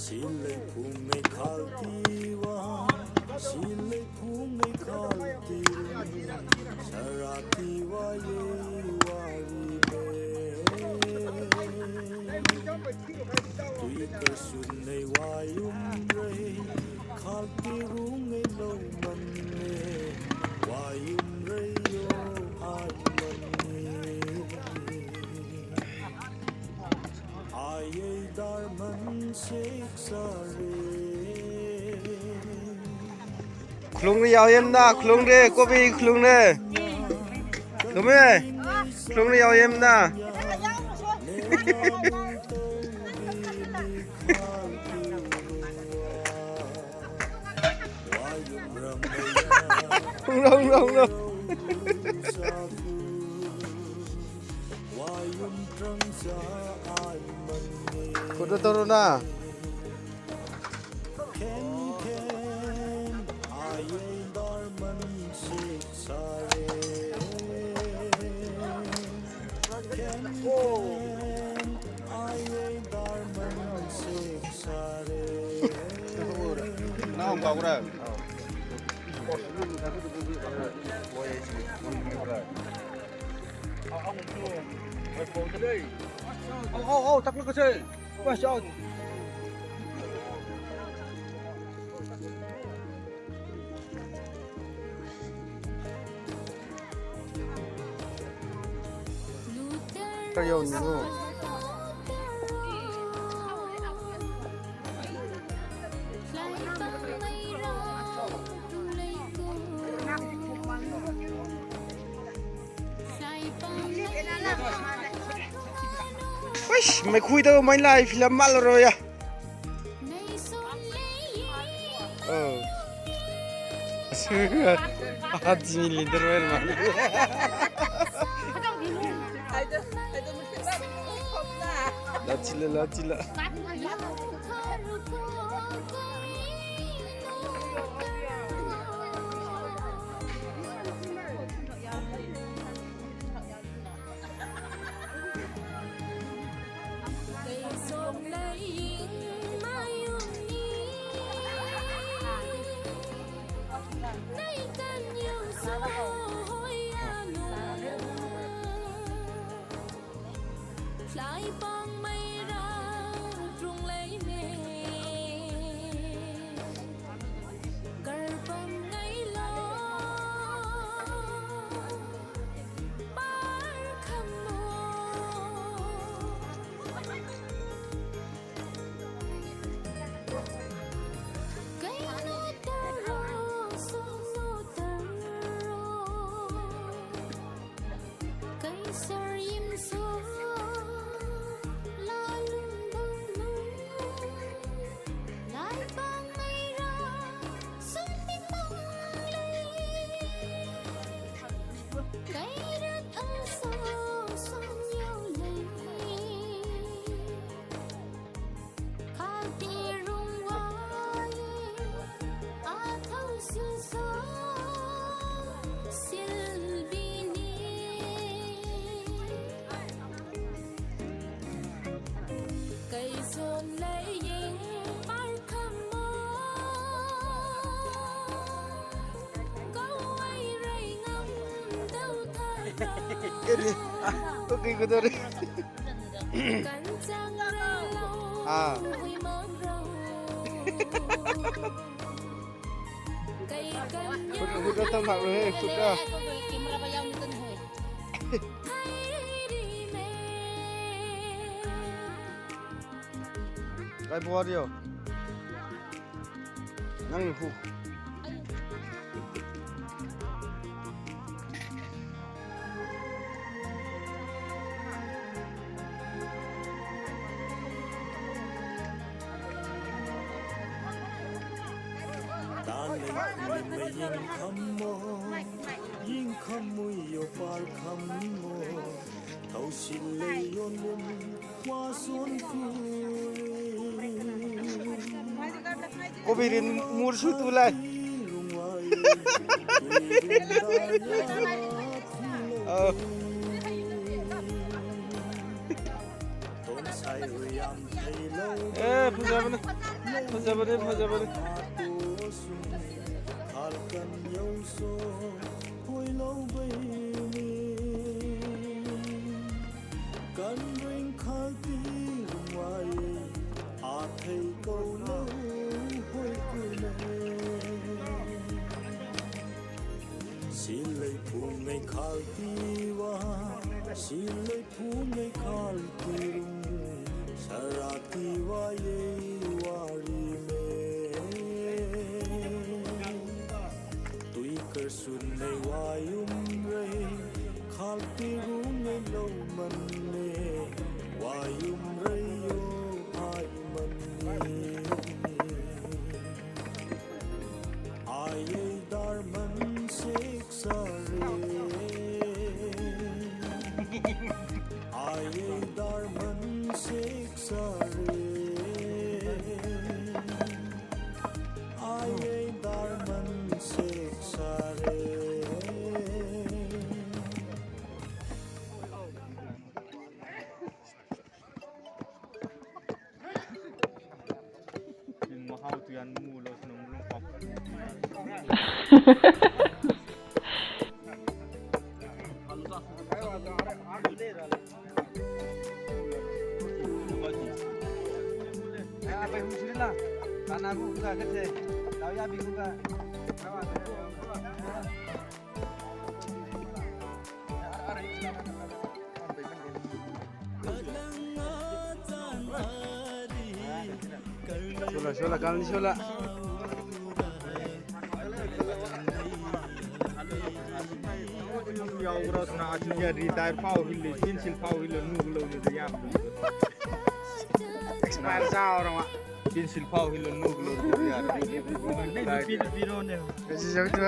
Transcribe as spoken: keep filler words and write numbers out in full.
Silei phung ei khaltiwa, silei phung ei khalti, saratiwa ye wari me. Tui kasun nei wayum rei, khalti rung ei lo man me, wayum rei yo ai man me. Ai ei dar man sik sare. Khulungri yau yem na, khulungri, kopi khulungri. Tumi, khulungri yau yem na. Hung lo, hung lo, hung lo. Photo toro na. Au, au, au, takla kasi. Pas out. Kayo nyo. Uish, mai khui ta mai lai film mal ro ya. Oh. Hati ni leader man. Lachila, lachila. Ini. Ah, okay, ko dori. Ah. Khut, khut tam hak he, khut ka. Kai bo dio. Nang khu. Taleng limei yingkhammo, yingkhammui yo parkhammo, thausil lei yon lum, wa son kui. Kobi rin mur su tu lai. ꯑꯦ, ꯐꯖꯕꯅꯦ꯫ ꯐꯖꯕꯅꯦ, ꯐꯖꯕꯅꯦ꯫ Silei phung ngai khal tiwa, silei phung ngai khal tirung, sarati wa ye wari me. Tui kar sun nei wa yum rei, khal tirung nei lo man ne, wa yum rei yo ai man ne. Ayei darman sek sare. Ayei darman sek sare. Tuyan mulo sinong mulong pop. Abay, husirila. Kanagu ka kasi. Tawya bigu ka. Shola, shola, kalni shola. Yau gros na achu ya retire pau hille, pencil pau hille, nu gulo ni ya. Expire sa orang wa. Pencil pau hille, nu gulo ni ya. Pil piro ne. Kasi jauh tu.